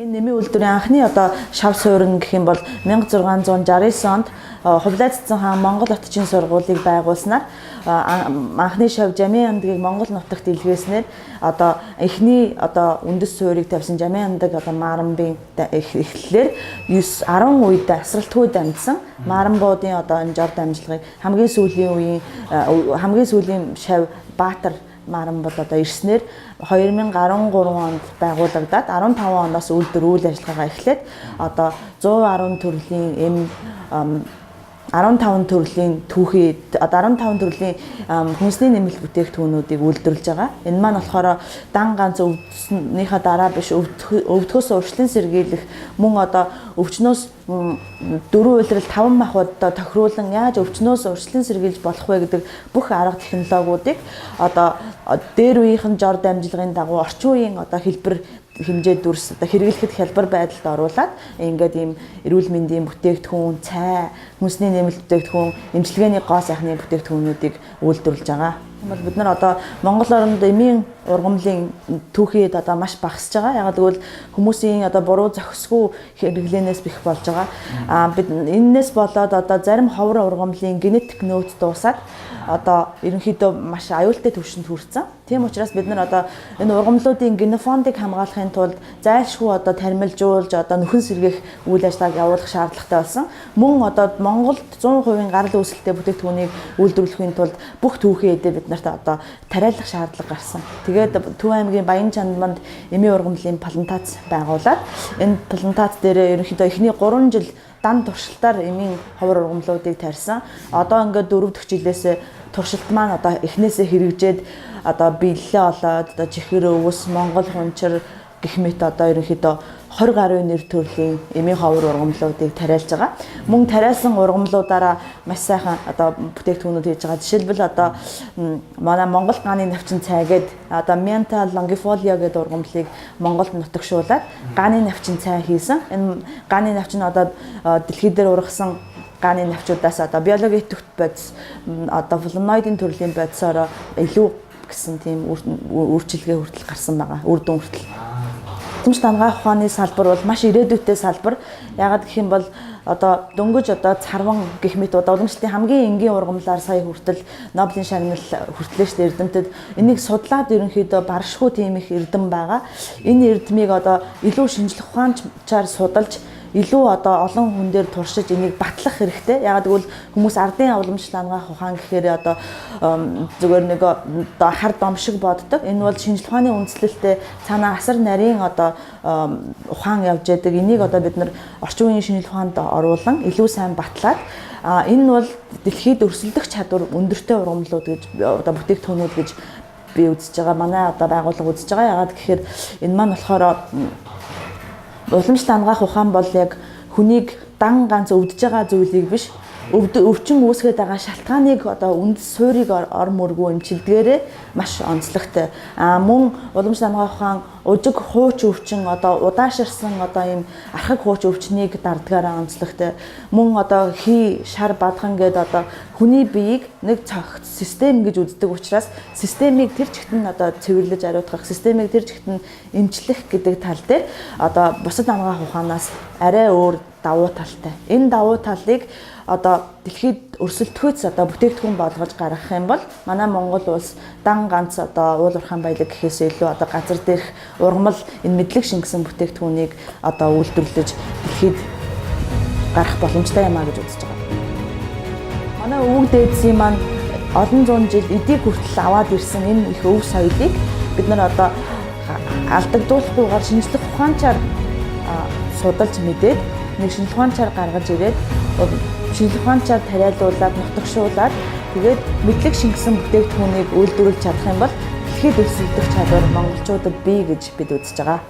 Энэ нэмийн үйлдвэрийн анхны одоо шав суурин гэх юм бол 1669 онд Хувлай Цэцэн хаан Монгол отчийн сургуулийг байгуулснаар анхны шав Жамын андгийг Монгол нутагт илгээснээр одоо эхний одоо үндэс суурийг тавьсан Жамын андаг одоо Мааранбын эхлэлээр 9 10 үед асралтгүй дамжсан Мааранбуудын одоо энэ жор дамжлагыг хамгийн сүүлийн үеийн хамгийн сүүлийн шав Баатар Маран бол одоо ирснээр 2013 онд байгуулагдаад 15 оноос үйлдвэр үйл ажиллагаагаа эхлээд одоо 110 төрлийн эм 15 төрлийн түүхий одоо 15 төрлийн хүнсний нэмэлт бүтээгдэхүүнүүдийг үйлдвэрлэж байгаа. Энэ маань болохоор дан ганц өвдснийхаа дараа биш, өвдөхөөс урьдчилан сэргийлэх, мөн одоо өвчнөөс дөрвөн улирал 5 махбодтой тохируулан яаж өвчнөөс урьдчилан сэргийлж болох вэ гэдэг бүх арга технологиудыг одоо дээр үеийнхэн жор дамжлагын дагуу орчин үеийн одоо хэлбэр хэмжээ дүрс одоо хэрэглэхэд хялбар байдалд оруулаад ингээд ийм эрүүл мэндийн бүтээгдэхүүн, цай, хүнсний нэмэлт бүтээгдэхүүн, эмчилгээний гоо сайхны бүтээгдэхүүнүүдийг үйлдвэрлэж байгаа. Тийм бол бид нар одоо Монгол оронд эмийн ургамлын түүхийд одоо маш багасж байгаа. Яг гэвэл хүмүүсийн одоо буруу зохисгүй хэрэглээнээс бих болж байгаа. Аа, бид энэнээс болоод одоо зарим ховор ургамлын генетик нөөц дуусаад одоо ерөнхийдөө маш аюултай түвшинд хүрсэн. Тийм учраас бид нар одоо энэ ургамлуудын генофондыг хамгаалахын тулд зайлшгүй одоо тармилжуулж, одоо нөхөн сэргээх үйл ажиллагааг явуулах шаардлагатай болсон. Мөн одоо Монголд 100% гарал үүсэлтэй бүтээгдэхүүнийг үйлдвэрлэхийн тулд бүх түүхийн эдээ бид нарт одоо тариалах шаардлага гарсан. Тэгээд Төв аймгийн Баян Чандманд эмийн ургамлын плантац байгуулад энэ плантац дээр ерөнхийдөө эхний 3 жил дан туршилтаар эмийн ховор ургамлуудыг тарьсан. Одоо ингээд 4 дахь жилээс туршилт маань одоо эхнээсээ хэрэгжээд одоо биелэлээ олоод одоо чихэр өвс, Монгол хунчир гэх мэт одоо ерөнхийдөө 20 гаруй нэр төрлийн эмийн ховор ургамлуудыг тариалж байгаа. Мөн тариалсан ургамлуудаараа маш сайхан одоо бүтээгдэхүүнүүд хийж байгаа. Жишээлбэл, одоо манай Монгол гааны навчин цай гээд одоо Mentha longifolia гэдэг ургамлыг Монголд нутагшуулад гааны навчин цай хийсэн. Энэ гааны навчин одоо дэлхий дээр ургасан гааны навчуудаас одоо биологийн идэвхт бодис, одоо флавоноидын төрлийн бодисоор илүү гэсэн тийм үйлчилгээ хүртэл гарсан байгаа. Үр дүн хүртэл. Уламжлалт анагаах ухааны салбар бол маш ирээдүйтэй салбар. Яагаад гэх юм бол одоо дөнгөж одоо царван гэх мэт одоо уламжлалтын хамгийн энгийн ургамлаар сая хүртэл Нобелийн шагнал хүртлээ шүү дээ эрдэмтэд. Энийг судлаад ерөнхийдөө баршгүй тийм их эрдэм байгаа. Энэ эрдмийг одоо илүү шинжлэх ухаанчаар судалж, илүү одоо олон хүн дээр туршиж энийг батлах хэрэгтэй. Яагаад гэвэл хүмүүс ардын уламжлал анагаах ухаан гэхээр одоо зүгээр нэг одоо хар дом шиг боддог. Энэ бол шинжлэх ухааны үндслэлтэй цаанаа асар нарийн одоо ухаан явж яадаг. Энийг одоо бид нар орчин үеийн шинжлэх ухаанд оруулан илүү сайн батлаад, энэ нь бол дэлхийд өрсөлдөх чадвар өндөртэй ургамлууд гэж, одоо бүтээгдэхүүнүүд гэж би үзэж байгаа. Манай одоо байгууллага үзэж байгаа. Яагаад гэхээр энэ маань болохоор уламжлалт анагаах ухаан бол яг хүнийг дан ганц өвдөж байгаа зүйлийг биш, өвчин үүсгээд байгаа шалтгааныг, одоо үндэс суурийг ор мөргүү эмчилдгээрээ маш онцлогтой. А мөн уламжлалт анагаах ухаан ужиг хууч өвчин, одоо удаашарсан одоо ийм архаг хууч өвчнийг дардгаараа онцлогтой. Мөн одоо хий, шар, бадхан гээд одоо хүний биеийг нэг цогц систем гэж үздэг учраас системийг тэр чигт нь одоо цэвэрлэж ариутгах, системийг тэр чигт нь эмчлэх гэдэг тал дээр одоо бусад анагаах ухаанаас арай өөр давуу талтай. Энэ давуу талыг одоо дэлхийд өрсөлдөхүйц одоо бүтээгдэхүүн болгож гаргах юм бол манай Монгол улс дан ганц одоо уул уурхайн баялаг гэхээс илүү одоо газар дээрх ургамал, энэ мэдлэг шингэсэн бүтээгдэхүүнийг одоо үйлдвэрлэж дэлхийд гарах боломжтой юм а гэж үзэж байгаа. Манай өвөг дээдсийн маань олон зуун жил эдийг хүртэл аваад ирсэн энэ их өв соёлыг бид нар одоо алдагдуулахгүйгээр шинжлэх ухаанчаар судалж мэдээд, нэг шинжлэх ухаанчаар гаргаж ирээд, шинжлэх ухаанчаар тариалуулад, нутагшуулад, тэгээд мэдлэг шингэсэн бүтээгдэхүүнийг үйлдвэрлэж чадах юм бол дэлхийд өрсөлдөх чадвар монголчуудад бий гэж бид үзэж байгаа.